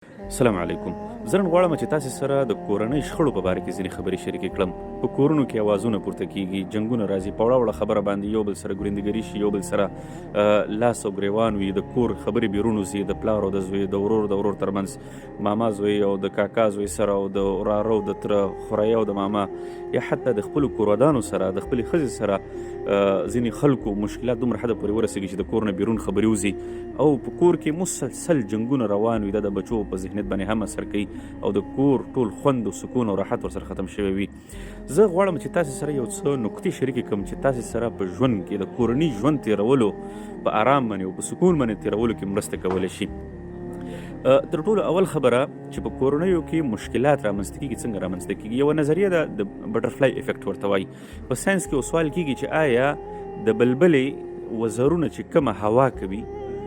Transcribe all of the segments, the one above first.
سلام علیکم. زه نن غواړم چې تاسو سره د کورنۍ شخړو په باره کې ځینې خبرې شریکې کړم. په کورونو کې اوازونه پورته کیږي، جنگونه راځي، په وړه وړه خبره باندې یو بل سره ګریندګري شي، یو بل سره لاس او ګریوان وي، د کور خبرې بیرون وځي، د پلار او د زوی، د ورور د ورور ترمنځ، ماما زوی او د کاکا زوی سره، او د وراره او د تره، خورایه او د ماما، یا حتی د خپلو کورودانو سره، د خپلې ښځې سره ځینې خلکو مشکلات دومره حده پورې ورسېږي چې د کور نه بیرون خبرې وځي او په کور کې مسلسل جنگونه روان وي. دا د بچو په ذهنیت باندې هم اثر کوي او د کور ټول خوند او سکون او راحت ورسره ختم شوی وي. زه غواړم چې تاسو سره یو څه نکتې شریکې کړم چې تاسو سره په ژوند کې د کورني ژوند تیرولو په آرام باندې او په سکون باندې تیرولو کې مرسته کولی شي. تر ټولو اول خبره چې په کورنیو کې مشکلات رامنځته کیږي، څنګه رامنځته کیږي؟ یو نظریه ده، د بټرفلای افیکټ ورته وایي. په ساينس کې یو سوال کیږي چې آیا د بلبلې وزرونه چې کومه هوا کوي،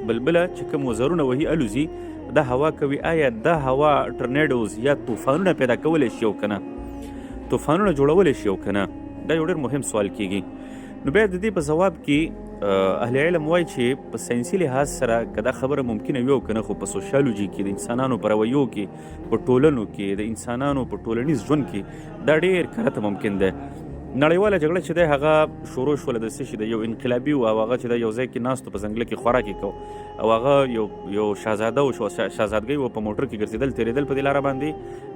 بلبله چې کوم وزرونه وهي، الوزي، دا هوا کوي، آیا دا هوا ټرنیډوز یا طوفانونه پیدا کولی شي او که نه، طوفانونه جوړولی شي او که نه؟ دا یو ډېر مهم سوال کیږي. نو بیا د دې په ځواب کې اهل علم وایي چې په ساينسي لحاظ سره که دا خبره ممکنه وي او که نه، خو په سوسیالوجي کې، د انسانانو په رویو کې، په ټولنو کې، د انسانانو په ټولنیز ژوند کې دا ډېر کرته ممکن دی. نړیواله جګړه چې دی هغه شروع شوله د څه شي؟ د یو انقلابي و او هغه چې د یو ځای کې ناست و، په ځنګله کې خوراک یې کو او هغه یو شاهزاده او شاهزادګۍ و، په موټر کې ګرځېدل تېرېدل په دې لاره باندې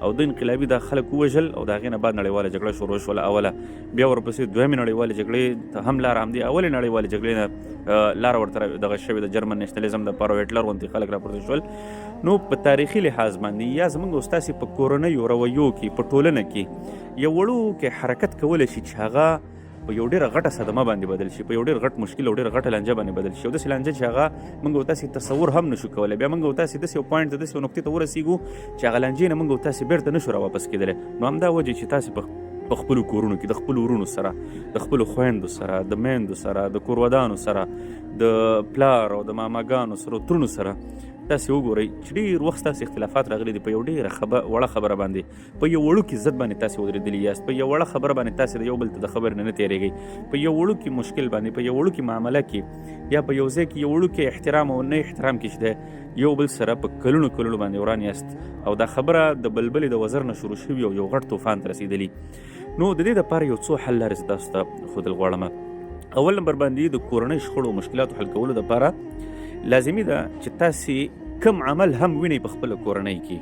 او د انقلابي دا خلک ووژل او د هغې نه بعد نړیواله جګړه شروع شوله اوله. بیا ورپسې دویمې نړیوالې جګړې ته هم لاره همدې اولې نړیوالې جګړې نه لاره ورته دغه شوې، د جرمن نشنلیزم دپاره هټلر غوندې خلک راپورته شول. نو په تاریخي لحاظ باندې یا زمونږ او ستاسې په کورنیو رویو کې، په ټولنه کې یو وړوکی حرکت کولی شي چې هغه په یو ډېره غټه صدمه باندې بدل شي، په یو ډېر غټ مشکل او ډېره غټه لانجه باندې بدل شي، او داسې لانجه چې هغه موږ او تاسې تصور هم نشو کولی. بیا موږ او تاسې داسې یو پوینټ ته، داسې یو نقطې ته ورسېږو چې هغه لانجې نه موږ او تاسې بېرته نشو راواپس کېدلی. نو همدا وجه چې تاسې په خپلو کورونو کې د خپلو وروڼو سره، د خپلو خویندو سره، د میندو سره، د کورودانو سره، د پلار او د ماماګانو سره، ترونو سره تاسې وګورئ چې ډېر وخت ستاسې اختلافات راغلي دي. په یو ډېره وړه خبره باندې، په یو وړوکي ضد باندې تاسې ودرېدلي یاست، په یو وړه خبره باندې تاسې د یو بل ته د خبرې نه نه تېرېږئ، په یو وړوکي مشکل باندې، په یو وړوکي معامله کې یا په یو ځای کې یو وړوکی احترام او نه احترام کې چې دی یو بل سره په کلونو کلونو باندې وران یاست او دا خبره د بلبلې د وزر نه شروع شوي او یو غټ طوفان ته رسېدلي. نو د دې دپاره یو څو حل لارې زه تاسو ته ښودل غواړم. اول نمبر باندې د کورنۍ شخړو او مشکلاتو حل کولو دپاره لازمي ده چې تاسې کم عمل هم وینئ په خپله کورنۍ کې،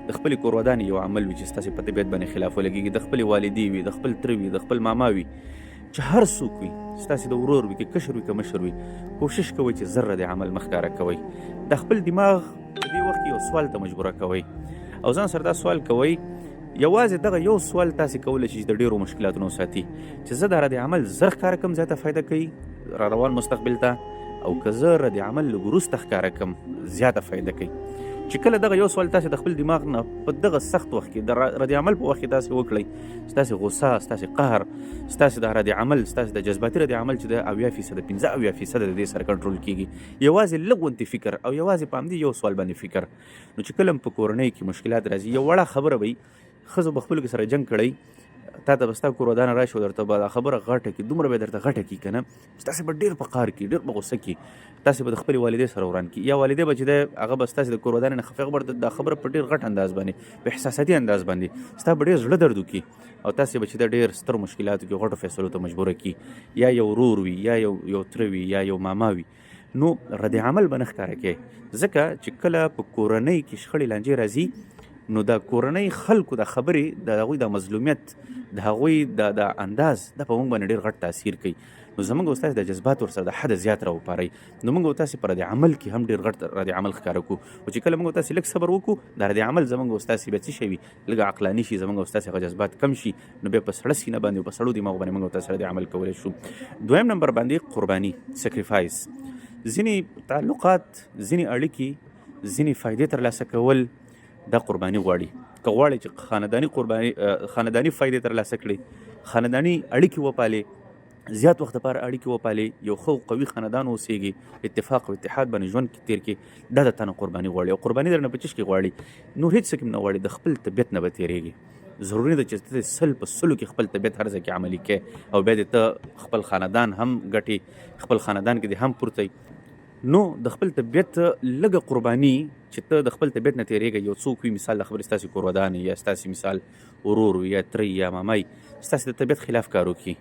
د خپلې کورودانې یو عمل وي چې ستاسې په طبیعت باندې خلاف ولګېږي، د خپلې والدې وي، د خپل تره وي، د خپل ماما وي، چې هر څوک وي، ستاسې د ورور وي، که کشر وي که مشر وي، کوشش کوئ چې زر د عمل مه ښکاره کوئ. د خپل دماغ په دې وخت کې یو سوال ته مجبوره کوئ او ځان سره دا سوال کوئ. یوازې دغه یو سوال تاسې کولی شئ چې د ډېرو مشکلاتو نه وساتي چې زه دا رد عمل زر ښکاره کړم زیاته فایده کوي را روان مستقبل ته، او که زه رد عمل لږ وروسته ښکاره کړم زیاته فایده کوي. چې کله دغه یو سوال تاسې د خپل دماغ نه په دغه سخت وخت کې، د رد عمل په وخت کې تاسې وکړئ، ستاسې غوسه، ستاسې قهر، ستاسې د رد عمل، ستاسې د جذباتي رد عمل چې د 70%، 75% د دې سره کنټرول کیږي، یوازې لږ غوندې فکر او یوازې په همدې یو سوال باندې فکر. نو چې کله هم په کورنۍ کې مشکلات راځي، یو وړه خبره به وي، ښځو به خپلو کې سره جنګ کړی، تا ته به ستا کورودانه راشي او درته به دا خبره غټه کړي، دومره به یې درته غټه کړي که نه چې تاسې به ډېر په قهر کړي، ډېر په غوسه کړي، تاسې به د خپلې والدې سره وران کړي، یا والدې به چې دی هغه به ستاسې د کورودانې نه خفه، هغه به درته دا خبره په ډېر غټ انداز باندې، په احساساتي انداز باندې ستا به ډېر زړه درد وکړي او تاسې به چې د ډېر ستر مشکلاتو کې غټو فیصلو ته مجبوره کړي، یا یو ورور وي، یا یو تره وي، یا یو ماما وي. نو رد عمل به نه ښکاره کوي، ځکه چې کله په کورنۍ کې شخړې لانجې راځي نو د کورنۍ خلکو د خبرې، د هغوی د مظلومیت، د هغوی د انداز دا په موږ باندې ډېر غټ تاثیر کوي. نو زموږ او ستاسې د جذبات ورسره د حده زیات راوپاروي. نو موږ او تاسې په رد عمل کې هم ډېر غټ رد عمل ښکاره کړو، خو چې کله موږ او تاسې لږ صبر وکړو، دا رد عمل زموږ او ستاسې بیا څه شی وي، لږ عقلاني شي، زموږ او ستاسې هغه جذبات کم شي، نو بیا په سړه سینه باندې او په سړو دماغو باندې موږ او تاسې رد عمل کولی شو. دویم نمبر باندې قرباني، سکریفایس. ځینې تعلقات، ځینې اړیکې، ځینې فایدې ترلاسه کول دا قرباني غواړي. که غواړي چې خانداني قرباني، خانداني فایدې ترلاسه کړي، خانداني اړیکې وپالي، زیات وخت لپاره اړیکې وپالي، یو ښه او قوي خاندان اوسېږي، اتفاق او اتحاد باندې ژوند کې تېر کړي، دا د تا نه قرباني غواړي. او قرباني درنه په څه کې غواړي؟ نور هېڅ څه کې هم نه غواړي، د خپل طبیعت نه به تېرېږي. ضروري ده چې ته سل په سلو کې خپل طبیعت هر ځای کې عملي کړې او بیا دې ته خپل خاندان هم ګټې، خپل خاندان کې دې هم پورته. نو د خپل طبیعت لږه قرباني چې ته د خپل طبیعت نه تېرېږې، یو څوک وي، مثال د خبرې ستاسې کورودان یا ستاسې مثال ورور وي یا تره یا ماما وي، ستاسې د طبیعت خلاف کار وکړي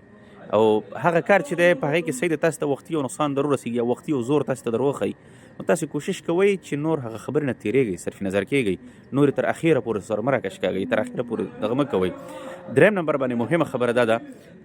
او هغه کار چې دی په هغې کې صحیح دی، تاسو ته وختي یو نقصان در ورسېږي یا وختي یو زور تاسو ته در وښیي، نو تاسو کوشش کوئ چې نور هغه خبرې نه تېرېږئ، صرف نظر کېږئ، نور تر اخیره پورې سره مه راکش کاږئ، تر اخیره پورې دغه مه کوئ. دریم نمبر باندې مهمه خبره دا ده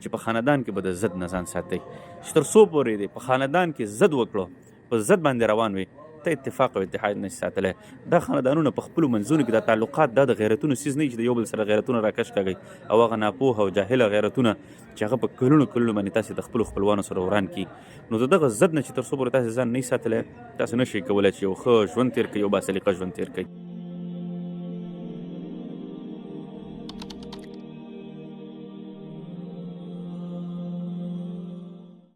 چې په خاندان کې به د ضد نه ځان ساتئ، چې تر څو پورې دې په خاندان کې ضد وکړو، په ضد باندې روان وي، ته اتفاق او اتحاد نشي ساتلی. دا خاندانونه په خپلو منځونو کې دا تعلقات دا د غیرتونو څیز نه چې د یو بل سره غیرتونه راکش کاږئ او هغه ناپوهه او جاهله غیرتونه چې هغه په کلونو کلونو باندې تاسې د خپلو خپلوانو سره وران کړي. نو د دغه ضد نه چې تر څو پورې تاسې ځان نه ساتلی، تاسې نشئ کولی چې یو ښه ژوند تېر کړئ، یو باسلیقه ژوند تېر کړئ.